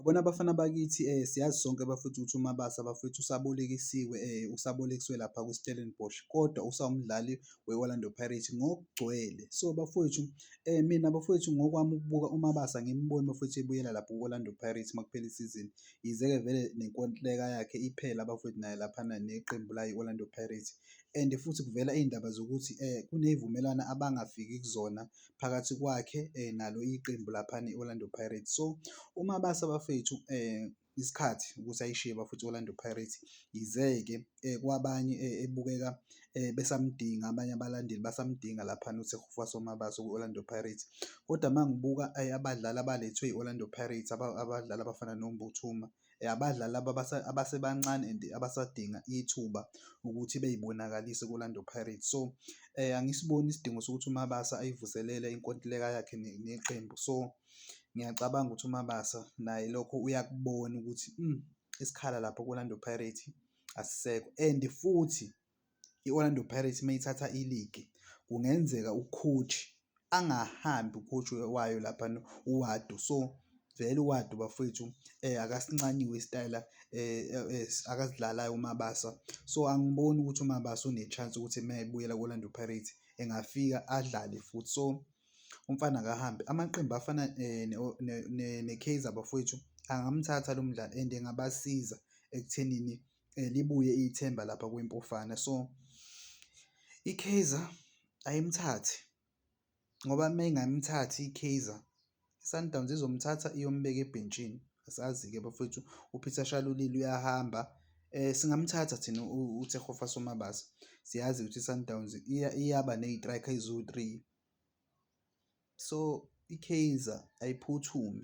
Yabona abafana bakithi siyazi sonke bafowethu ukuthi uMabasa bafowethu usabolekisiwe usabolekiswe lapha kwi-Stellenbosch kodwa usawumdlali we-Orlando Pirates ngokugcwele. So, bafowethu mina bafowethu ngokwami ukubuka uMabasa angimboni bafowethu ebuyela lapho ku-Orlando Pirates makuphela isizini. Yize-ke vele nenkontileka yakhe iphela bafowethu naye laphana neqembu layo i-Orlando Pirates and futhi kuvela iy'ndaba zokuthi kuney'vumelwano abangafiki kuzona phakathi kwakhe nalo iqembu laphana i-Orlando Pirates. So, uMabasa bafethu isikhathi ukuthi ayishiye bafowethu i-Orlando Pirates. Yize-ke kwabanye ebukeka besamdinga abanye abalandeli basamdinga laphana uTshegofatso Mabasa ku-Orlando Pirates, kodwa uma ngibuka abadlali abalethwe i-Orlando Pirates abadlali abafana noMbuthuma, abadlali laba abasebancane and abasadinga ithuba ukuthi beyibonakalise ku-Orlando Pirates. So, angisiboni isidingo sokuthi uMabasa ayivuselele inkontileka yakhe neqembu. So, ngiyacabanga ukuthi uMabasa naye lokho uyakubona ukuthi isikhala lapho ku-Orlando Pirates asisekho and futhi i-Orlando Pirates mayithatha iligi kungenzeka u-coach angahambi u-coach wayo laphana u-Ouaddou. So, vele u-Ouaddou bafowethu akasincanyiwe isitayela akasidlalayo uMabasa. So, angiboni ukuthi uMabasa une-chance ukuthi uma ebuyela ku-Orlando Pirates engafika adlale futhi. So, umfana akahambe. Amaqembu afana ne-Kaizer bafowethu angamthatha lo mdlali and engabasiza ekuthenini libuye ithemba lapha kwiMpofana. So, i-Kaizer ayimthathe ngoba uma ingamthathi i-Kaizer, i-Sundowns izomthatha iyombeka ebhentshini. Asazi-ke bafowethu uPeter Shalulile uyahamba singamthatha thina uTshegofatso Mabasa. Siyazi ukuthi i-Sundowns iyaba ney'striker eziwu-three, so i-Kaizer ayiphuthume.